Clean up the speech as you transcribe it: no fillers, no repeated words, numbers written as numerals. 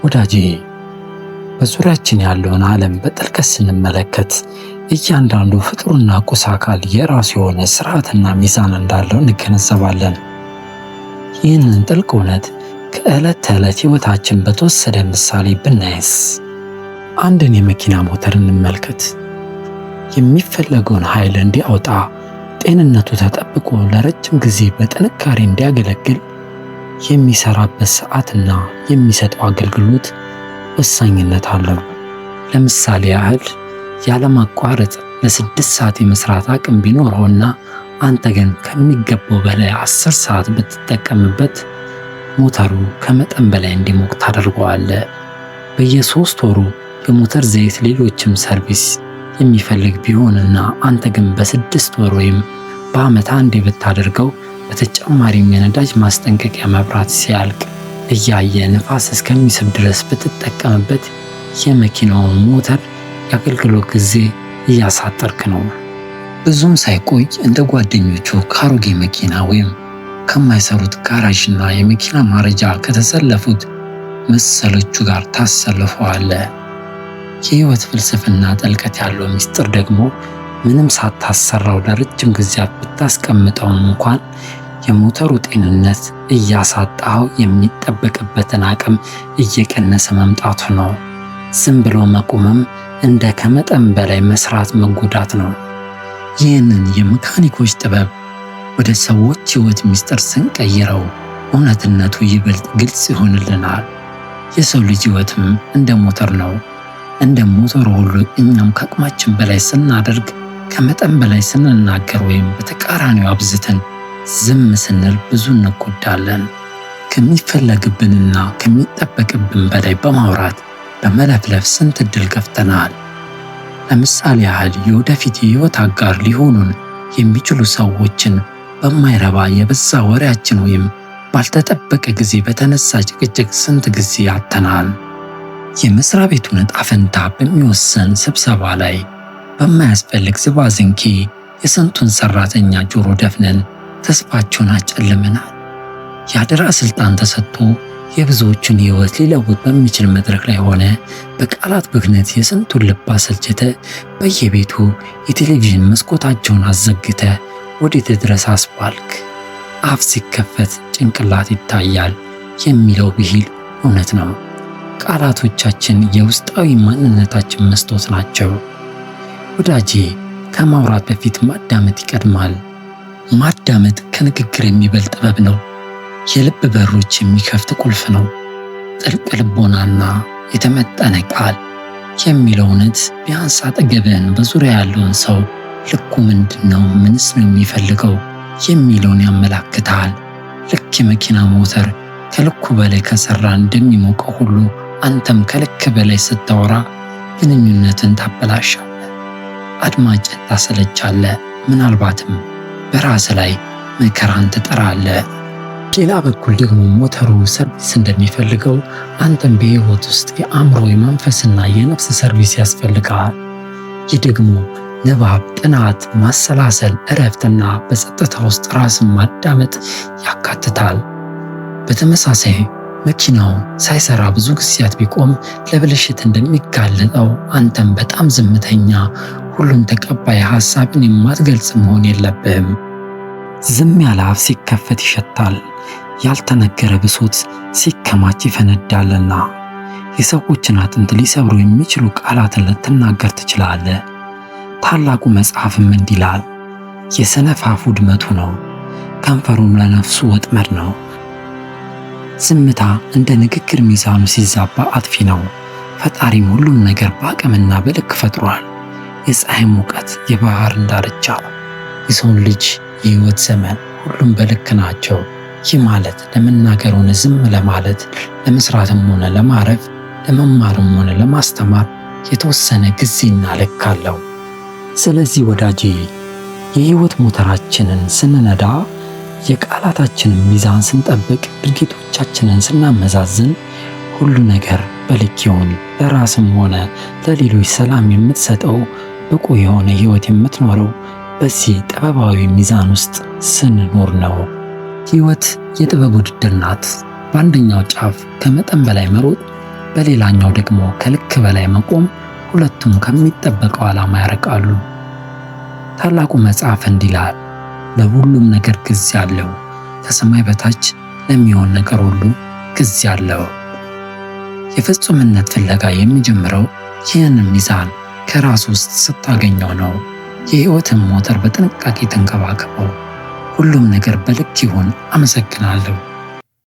ወዳጄ፣ በዙሪያችን ያለውን ዓለም በጥልቀት ስንመለከት እያንዳንዱ ፍጡርና ቁስ አካል የራሱ የሆነ ስርዓትና ሚዛን እንዳለው እንገነዘባለን። ይህንን ጥልቅ እውነት ከዕለት ተዕለት ሕይወታችን በተወሰደ ምሳሌ ብናይስ? አንድን የመኪና ሞተር እንመልከት። የሚፈለገውን ኃይል እንዲያወጣ፣ ጤንነቱ ተጠብቆ ለረጅም ጊዜ በጥንካሬ እንዲያገለግል የሚሰራበት ሰዓትና የሚሰጠው አገልግሎት ወሳኝነት አለው። ለምሳሌ ያህል ያለማቋረጥ ለ6 ሰዓት የመስራት አቅም ቢኖረውና አንተ ግን ከሚገባው በላይ 10 ሰዓት ብትጠቀምበት ሞተሩ ከመጠን በላይ እንዲሞቅ ታደርገዋለህ። በየ3 ወሩ የሞተር ዘይት፣ ሌሎችም service የሚፈልግ ቢሆንና አንተ ግን በ6 ወር ወይም በዓመት አንዴ ብታደርገው፣ በተጨማሪም የነዳጅ ማስጠንቀቂያ መብራት ሲያልቅ እያየ ንፋስ እስከሚስብ ድረስ ብትጠቀምበት የመኪናውን ሞተር የአገልግሎት ጊዜ እያሳጠርክ ነው። ብዙም ሳይቆይ እንደ ጓደኞቹ ከአሮጌ መኪና ወይም ከማይሰሩት ጋራዥና የመኪና ማረጃ ከተሰለፉት መሰሎቹ ጋር ታሰልፈዋለህ። የህይወት ፍልስፍና ጥልቀት ያለው ምስጢር ደግሞ ምንም ሳታሰራው ለረጅም ጊዜያት ብታስቀምጠውም እንኳን የሞተሩ ጤንነት እያሳጣኸው የሚጠበቅበትን አቅም እየቀነሰ መምጣቱ ነው። ዝም ብሎ መቆምም እንደ ከመጠን በላይ መስራት መጎዳት ነው። ይህንን የመካኒኮች ጥበብ ወደ ሰዎች ሕይወት ምስጢር ስንቀይረው እውነትነቱ ይበልጥ ግልጽ ይሆንልናል። የሰው ልጅ ሕይወትም እንደ ሞተር ነው። እንደ ሞተሩ ሁሉ እኛም ከአቅማችን በላይ ስናደርግ፣ ከመጠን በላይ ስንናገር ወይም በተቃራኒው አብዝተን ዝም ስንል ብዙ እንጎዳለን። ከሚፈለግብንና ከሚጠበቅብን በላይ በማውራት፣ በመለፍለፍ ስንት ዕድል ገፍተናል። ለምሳሌ ያህል የወደፊት የሕይወት አጋር ሊሆኑን የሚችሉ ሰዎችን በማይረባ የበዛ ወሬያችን ወይም ባልተጠበቀ ጊዜ በተነሳ ጭቅጭቅ ስንት ጊዜ አጥተናል። የመስሪያ ቤቱን ዕጣ ፈንታ በሚወሰን ስብሰባ ላይ በማያስፈልግ ዝባዝንኬ የስንቱን ሰራተኛ ጆሮ ደፍነን ተስፋቸውን አጨልመናል። የአደራ ስልጣን ተሰጥቶ የብዙዎችን ሕይወት ሊለውጥ በሚችል መድረክ ላይ ሆነ በቃላት ብክነት የስንቱን ልብ አሰልችተ፣ በየቤቱ የቴሌቪዥን መስኮታቸውን አዘግተ ወዴት ድረስ አስባልክ? አፍ ሲከፈት ጭንቅላት ይታያል የሚለው ብሂል እውነት ነው። ቃላቶቻችን የውስጣዊ ማንነታችን መስታወት ናቸው። ወዳጄ፣ ከማውራት በፊት ማዳመጥ ይቀድማል። ማዳመጥ ከንግግር የሚበልጥ ጥበብ ነው። የልብ በሮች የሚከፍት ቁልፍ ነው። ጥልቅ ልቦናና የተመጠነ ቃል የሚለው እውነት ቢያንስ አጠገብህን በዙሪያ ያለውን ሰው ልኩ ምንድን ነው፣ ምንስ ነው የሚፈልገው የሚለውን ያመላክታል። ልክ የመኪና ሞተር ከልኩ በላይ ከሰራ እንደሚሞቀው ሁሉ አንተም ከልክ በላይ ስታወራ ግንኙነትን ታበላሻለህ፣ አድማጭን ታሰለቻለህ፣ ምናልባትም በራስ ላይ መከራን ትጠራለህ። ሌላ በኩል ደግሞ ሞተሩ service እንደሚፈልገው አንተም በሕይወት ውስጥ የአእምሮ፣ የመንፈስና የነፍስ service ያስፈልግሃል። ይህ ደግሞ ንባብ፣ ጥናት፣ ማሰላሰል፣ እረፍትና በጸጥታ ውስጥ ራስን ማዳመጥ ያካትታል። በተመሳሳይ መኪናው ሳይሰራ ብዙ ጊዜያት ቢቆም ለብልሽት እንደሚጋለጠው አንተም በጣም ዝምተኛ፣ ሁሉን ተቀባይ፣ ሐሳብን የማትገልጽ መሆን የለብህም። ዝም ያለ አፍ ሲከፈት ይሸታል፣ ያልተነገረ ብሶት ሲከማች ይፈነዳልና። የሰዎችን አጥንት ሊሰብሩ የሚችሉ ቃላትን ልትናገር ትችላለህ። ታላቁ መጽሐፍም እንዲህ ይላል፣ የሰነፍ አፍ ውድመቱ ነው፣ ከንፈሩም ለነፍሱ ወጥመድ ነው። ዝምታ እንደ ንግግር ሚዛኑ ሲዛባ አጥፊ ነው። ፈጣሪም ሁሉም ነገር በአቅምና በልክ ፈጥሯል። የፀሐይ ሙቀት፣ የባህርን ዳርቻ፣ የሰውን ልጅ የህይወት ዘመን ሁሉም በልክ ናቸው። ይህ ማለት ለመናገር ሆነ ዝም ለማለት፣ ለመስራትም ሆነ ለማረፍ፣ ለመማርም ሆነ ለማስተማር የተወሰነ ጊዜና ልክ አለው። ስለዚህ ወዳጄ፣ የህይወት ሞተራችንን ስንነዳ፣ የቃላታችንን ሚዛን ስንጠብቅ፣ ድርጊቶቻችንን ስናመዛዝን ሁሉ ነገር በልክ ይሁን። ለራስም ሆነ ለሌሎች ሰላም የምትሰጠው፣ ብቁ የሆነ ህይወት የምትኖረው በዚህ ጥበባዊ ሚዛን ውስጥ ስንኖር ነው። ህይወት የጥበብ ውድድር ናት። በአንደኛው ጫፍ ከመጠን በላይ መሮጥ፣ በሌላኛው ደግሞ ከልክ በላይ መቆም ሁለቱም ከሚጠበቀው ዓላማ ያርቃሉ። ታላቁ መጽሐፍ እንዲህ ይላል፣ ለሁሉም ነገር ጊዜ አለው፣ ከሰማይ በታች ለሚሆን ነገር ሁሉ ጊዜ አለው። የፍጹምነት ፍለጋ የሚጀምረው ይህን ሚዛን ከራስ ውስጥ ስታገኘው ነው። የሕይወትን ሞተር በጥንቃቄ ተንከባከበው። ሁሉም ነገር በልክ ይሁን። አመሰግናለሁ።